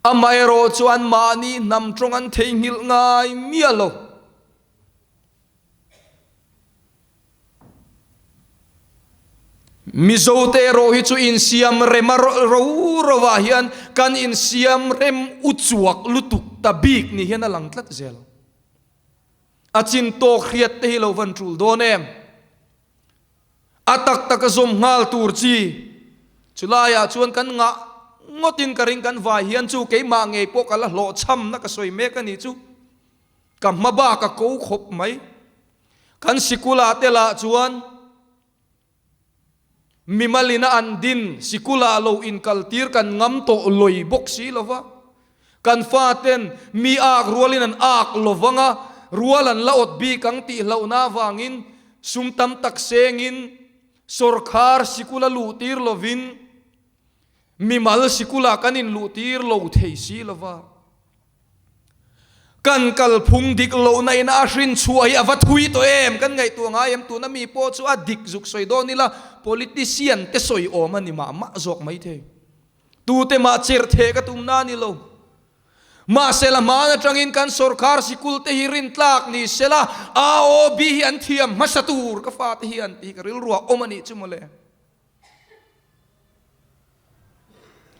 amaherawh chu anmahni hnam tawng an theihnghilh ngai miah lo. Mizo te erawh hi chu insiam rem a ro rovah hian kan insiam rem uchuak lutuk ta bik ni hian a lang tlat zel. A chin tawk hriat te hi lo van tul dawn em? A tak tak a zawm nghal tur chi chulaiah chuan kan ngah ngawtin ka ring kan vai hian chu keimah ngei pawh ka la hlawhchhamna ka sawi mek a nih chu. Ka hma bak a ko khawp mai. Kan sikula te lah chuan mimalina an din sikula lo inkaltir kan ngam tawh lawi bawk si lo va. Kan faten mi ak rualin an ak lo vang a, rual an la awt bik ang tih hlauhna avangin sum tam tak sengin sawrkhar sikula luhtir lovin mimal sikula kan inluhtir lo thei si lo va. Kan kalphung dik lohna in a hrin chhuah hi a va thui tawh em? Kan ngaihtuah ngai em? Tuna mi pawh chu a dik zuk sawi dawn ila politician te sawi awm a ni mah mah zawk mai thei. Tute mah cherh theh ka tumna a ni lo. Mahsela hmaan atangin kan sorkar sikul te hi rintlak ni sela AOB hi an thiam hmasa tur ka fate hi an tih ka rilruah awm a nih chu mawle.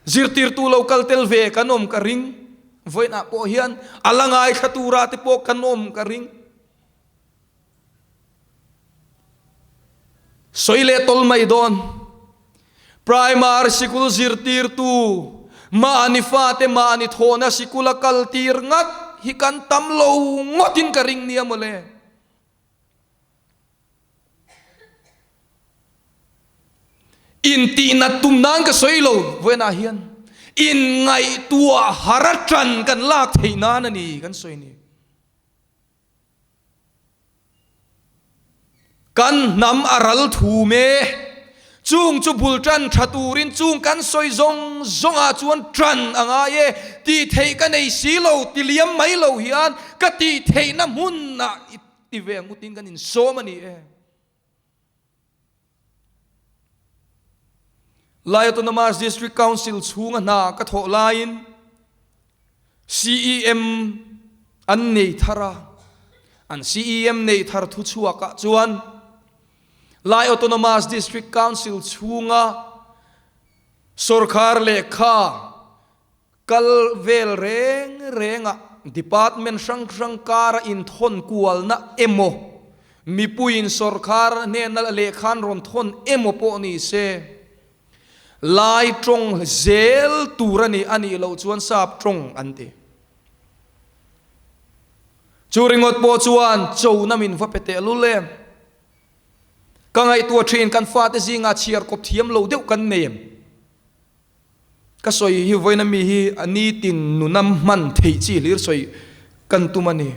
Zirtirtu lo kal tel ve kan awm ka ring. Vawiinah pawh hian a la ngaithla tura te pawh kan awm ka ring. Sawi leh tawl mai dawn. Primary sikul zirtirtu mahni fate mahni thawhna sikula kal tir ngat hi kan tam lo ngawtin ka ring nia mawle. Intihna tum nan ka sawi lo vawiinah hian inngaihtuah har a tan kan lak theih nan a ni kan sawi ni. Kan hnam a ral thum e, chung chu bul tan tha turin chung kan sawi zawng zawngah chuan tan a ngai e, tih theih ka nei si lo ti liam mai lo hian ka tih theihna hmunah Ti ve ang utin kan insawm a ni e. Lai Autonomous District Council chhunga hna ka thawh laiin CEM an nei thar a. An CEM nei thar thuchhuakah chuan Lai Autonomous District Council chhunga sorkar lehkha kal vel reng renga department hrang hrang kara inthawn kualna emaw, mipuiin sorkar hnena lehkha an rawn thawn emaw pawh ni se, Lai tawng zel tur a ni a nih loh chuan sap tawng an ti. Chu ringawt pawh chuan chona min va pe teh lul em? Ka ngaihtuah thin kan fate zingah chhiar kawp thiam lo deuh kan nei em? Ka sawi hi vawiin ami hi a nitin nunam hman theih chi hlir sawi kan tum a ni.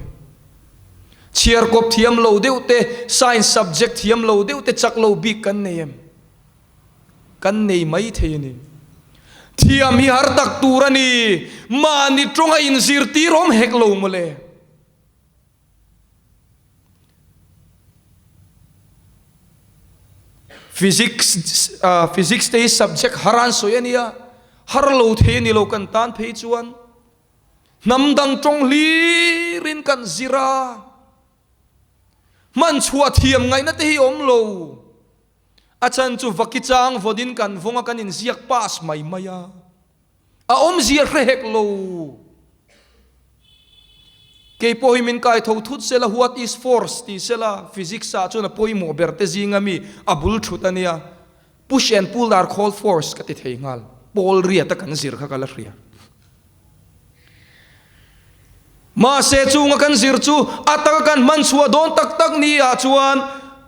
Chhiar kawp thiam lo deuh te, science subject thiam lo deuh te chak lo bik kan nei em? Kan nei mai thei a ni. Thiam hi har tak tur a ni. Mahni tawnga inzirtir awm hek lo mawle. Physics physics te hi subject har an sawi a nia, har lo thei a ni lo kan tan phei chuan hnam dang tawng hlirin kan zir a, hman chhuah thiam ngaihna te hi awm lo. A chan chu vaki chang vawnin kan vawng a kan inziak pass mai mai a, a awmzia hre hek lo. Kei pawh hi min kai tho thut sela what is force ti sela physics ah chuan a pawimawh ber te zinga mi a bul thut a nia. Push and pull are called force ka ti thei nghal. Pawl riat a kan zir kha ka la hria. Mahse chunga kan zir chu a taka kan hman chhuah dawn tak tak ni ah chuan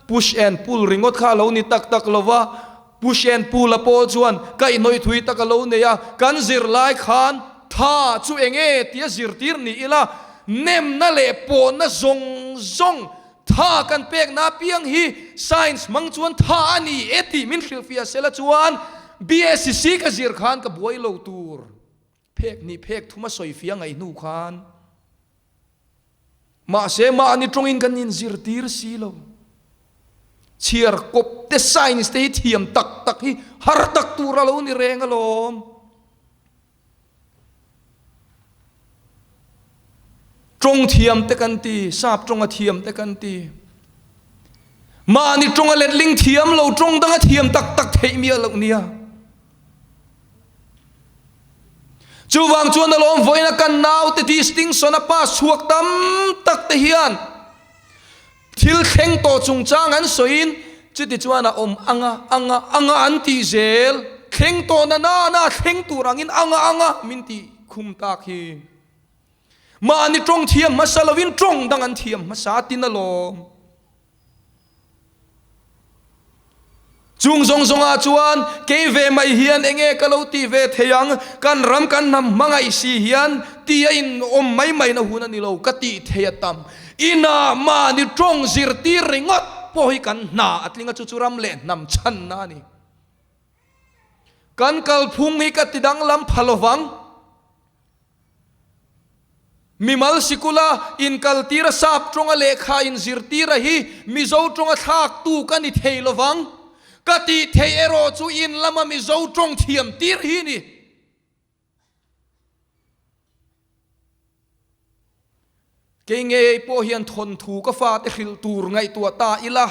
push and pull ringawt kha a lo ni tak tak lova, push and pull a pawh chuan kaihhnawih thui tak a lo nei a, kan zir lai khan tha chu eng nge tia zirtir ni ila nemna leh pawhna zawng zawng tha kan pekna apiang hi science hmang chuan tha a ni e tih min hrilhfiah sela chuan BSc ka zir khan ka buai lo tur. Phek hnih phek thum a sawi fia ngaih hnu khan mahse mahni tawngin kan inzirtir si lo. Chhiar kawp te science te hi thiam tak tak hi har tak tur a lo ni reng alawm. Tawng thiam te kan ti, sap tawnga thiam te kan ti. Mahni tawnga letling thiam lo tawng danga thiam tak tak theih miah loh nia. Chuvang chuan alawm vawiina kan naute distinction a pass chhuak tam tak te hian thil thleng tawh chungchang an sawiin chuti chuan a awm anga anga anga an tih zel thleng tawh na na na thleng tur angin anga anga min tih khum tak hi. Mahni tawng thiam hmasa lovin tawng dang an thiam hmasa tin alawm. Chung zawng zawngah chuan kei ve mai hian enge ka lo tih ve thei ang, kan ram kan hnam hmangaih si hian ti a in awm mai mai na hun a ni lo ka tih thei a tam. Inah mahni tawng zirtir ringawt pawh hi kan hna a tling a chu chu ram leh hnam chhanna a ni. Kan kalphung hi ka ti danglam pha lovang. Mimal sikula inkaltira sap tawnga lehkha inzirtira hi Mizo tawnga thlaktu ka ni thei lovang. Ka tih theih erawh chu in lama Mizo tawng thiam tir hi ni. Kei ngei pawh hian thawnthu ka fate hrilh tur ngaihtuah ta ila,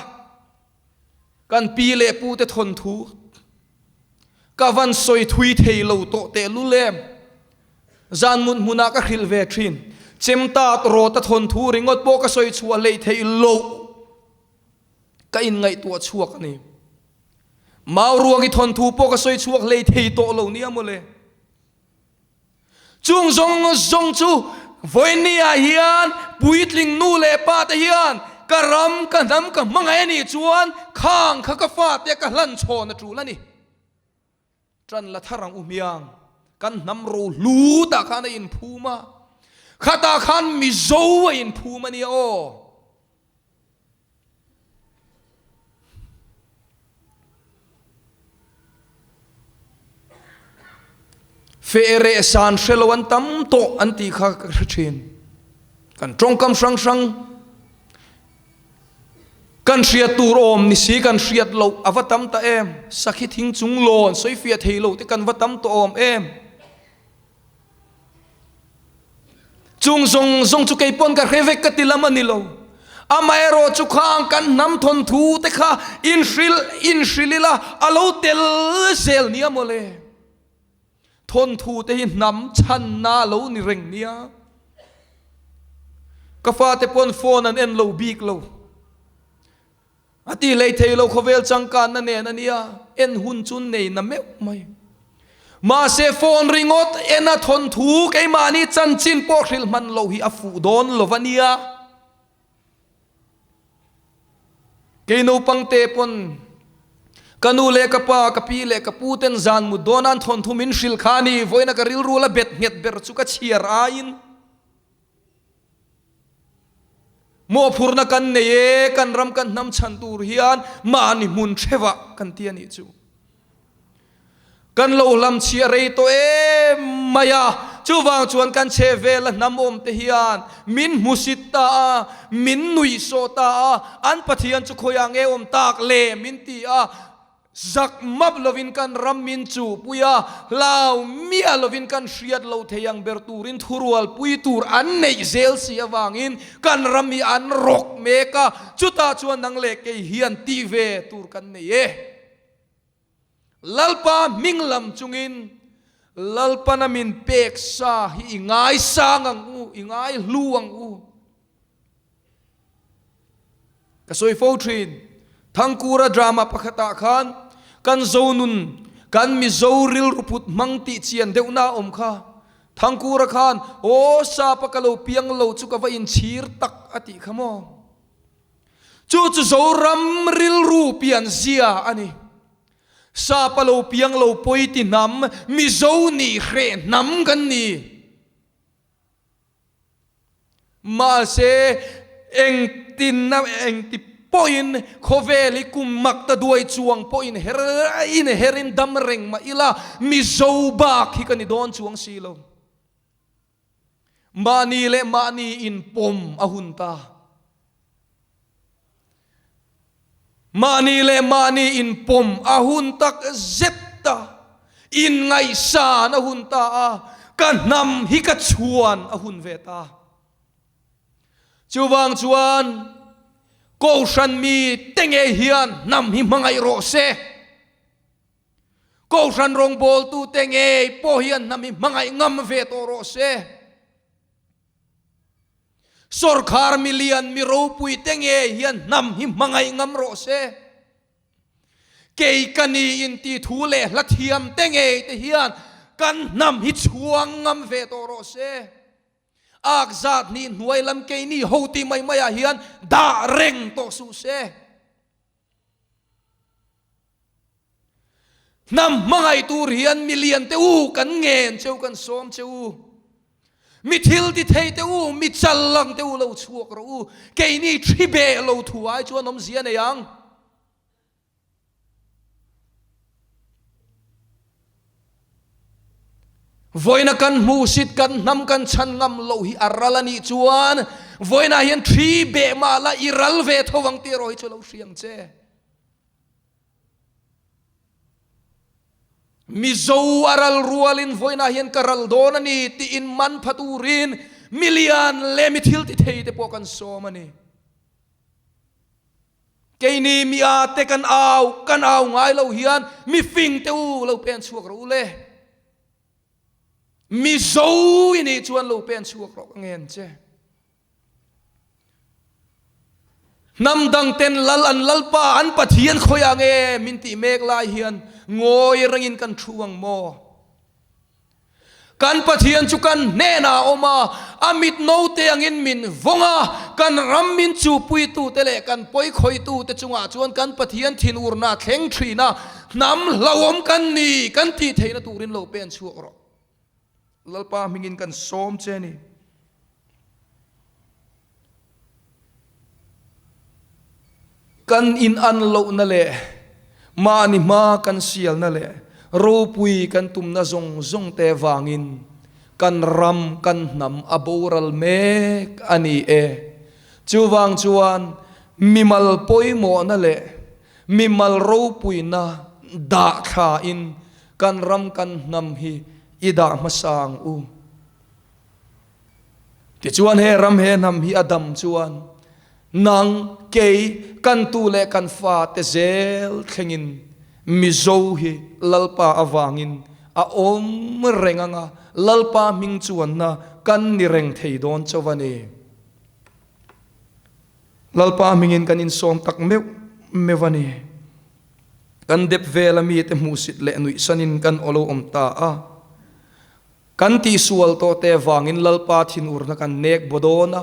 kan pi leh pute thawnthu ka van sawi thui thei lo tawh tehlul em? Zan mut hmunah ka hrilh ve thin. Chemtat rawta thawnthu ringawt pawh ka sawi chhuah hleih theih loh ka inngaihtuah chhuak a ni. Mau ruangi thawnthu pawh ka sawi chhuak hlei thei tawh lo nia mawle. Chung zawng zawng chu vawinia hian puitling nu leh pa te hian ka ram ka hnam ka hmangaih a nih chuan khang kha ka fate ka hlan chhawn a tul a ni. Tan la thar ang u hmiang kan hnam ro hlu tah khan a inphum a, khatah khan Mizo a inphum a nia aw. Feh reh san hre lo an tam tawh an tih kha ka hre thin. Kan tawngkam hrang hrang kan hriat tur awm ni si kan hriat loh a va tam ta em. Sakhi thing chung lawn sawi fiah thei lo te kan va tam tawh awm em. Chung zawng zawng chu kei pawn ka hre vek ka ti lam a ni lo. Amaherawhchu khang kan hnam thawnthu te kha inhrilh inhrilh ila a lo tel zel nia mawle. Thawnthu te hi hnam chhanna a lo ni reng nia. Ka fate pawn phone an en lo bik lo. A ti hlei thei lo khawvel changkanna nen a nia, en hun chu nei na meuh mai. Mahse phone ringawt en a thawnthu keimahni chanchin pawh hrilh hman loh hi a fuh dawn lo va nia. Kei naupang te pawn ka nu leh ka pa, ka pi leh ka pu ten zan mut dawn an thawnthu min hrilh kha a ni, vawiina ka rilru la bet nghet ber chu ka chhiar aiin. Mawhphurhna kan nei e, kan ram kan hnam chhan tur hian mahni hmun hrevah kan ti a nih chu. Kan lo hlam chhiah rei tawh em mai a, chuvang chuan kan chhe vela hnam awm te hian min hmusit ta a, min nuihsawh ta a, an Pathian chu khawiah nge awm tak le min ti a, Zak map lovin kan ram min chuhpui a, hlau miah lovin kan hriat lo thei ang ber turin thurual pui tur an neih zel si avangin kan ram hi an rawk mek a, chutah chuan nang leh kei hian tih ve tur kan nei e. Lalpa hming lam chungin Lalpana min pek sa hi i ngaisang ang u, i ngaihlu ang u. Ka sawi fo thin, Thangkura drama pakhatah khan kan Zonun, kan Mizo rilru put hmang tih chian deuhna a awm kha. Thangkura khan, Aw sapa ka lo piang lo chu ka va inchhir tak a tih kha maw? Chu chu Zoram rilru pian zia a ni. Sapa lo piang lo pawi ti hnam, Mizo nih hreh hnam kan ni. Mahse, engtinna engti pawhin khawvel hi kum mak ta duai chuang pawhin her in herin dam reng mah ila, Mizo bak hi ka ni dawn chuang si lo. Mahni leh mahni inpawm a hun ta. Mahni leh mahni inpawm a hun tak zet ta, inngaihsan a hun ta a, ka hnam hi ka chhuan a hun ve ta. Chuvang chuan Kohhran mi te ngei hian hnam hi hmangaih rawh se. Kohhran rawngbawltute ngei pawh hian hnam hi hmangaih ngam ve tawh rawh se. Sawrkhar milian mi ropui te ngei hian hnam hi hmangaih ngam rawh se. Kei ka ni in ti thu leh hla thiam te ngei te hian kan hnam hi chhuang ngam ve tawh rawh se. Ak zat hnih hnuai lam keini ho ti mai mai ah hian dah reng tawh suh se. Hnam hmangaih tur hian milian te u kan ngen cheu kan sawm che u. Mi thil ti thei te u, mi chal lang te u lo chhuak rawh u. Keini thi beh lo thu ai chuan awmzia nei ang. Vawiina kan hmuhsit kan hnam kan chhan ngam loh hi a ral a nih chuan vawiinah hian thi beh mah la i ral ve tho ang tih erawh hi chu lo hria ang che. Mizo a ral rualin vawiinah hian ka ral dawn a ni tiin man pha turin milian leh mi thil ti thei te pawh kan sawm a ni. Keini mi a te kan au, kan au ngai lo hian mi fing te u lo pen chhuak rawh u le. Mizo i nih chuan lo pen chhuak rawh ka ngen che. Hnam dang ten lal an lalpa an Pathian khawiah nge min tih mek lai hian ngawi rengin kan thu ang maw? Kan Pathian chu kan hnenah a awm a, a mit note angin min vawng a, kan ram min chuhpuitute leh kan pawikhawitute chungah chuan kan Pathian thinurna a thleng thin a, hnam hlauhawm kan ni kan tih theihna turin lo pen chhuak rawh. Lalpa hmingin kan sawm che a ni. Kan inan lohna leh mahni hma kan sialna leh ropui kan tumna zawng zawng te vangin kan ram, kan hnam a boral mek a ni e. Chuvang chuan mimal pawimawhna leh mimal ropuina dah thlain kan ram, kan hnam hi i dah hmasa ang u. Tichuan he ram he hnam hi a dam chuan Nang, kei, kan tu leh kan fate zel thlengin Mizo hi Lalpa avangin a awm reng anga Lalpa hming chuanna kan ni reng thei dawn chauh a ni. Lalpa hmingin kan insawm tak meuh meuh a ni. Kan dep vela mite hmuhsit leh nuihsanin kan aw lo awm ta a. Kan tihsual tawh te vangin Lalpa thinurna kan nek baw dawn a.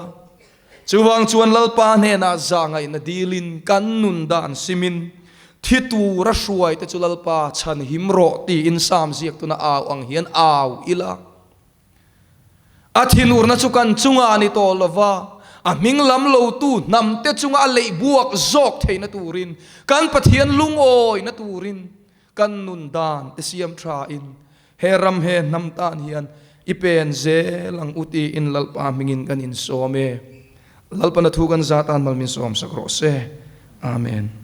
Chuvang chuan Lalpa hnenah zahngaihna dilin kan nun dan simin thi tura hruai te chu Lalpa chhan him rawh tiin Sam ziaktuna au ang hian au ila. A thinurna chu kan chungah a ni tawh lo va, a hming lam lotu hnam te chunga a leih buak zawk theihna turin, kan Pathian lungawina turin Kan nun dan te siam tha in he ram he hnam tan hian i pen zel ang u tiin Lalpa hmingin kan insawm e. Lalpa na thu kan zat an mal min sawm sak rawh se. Amen.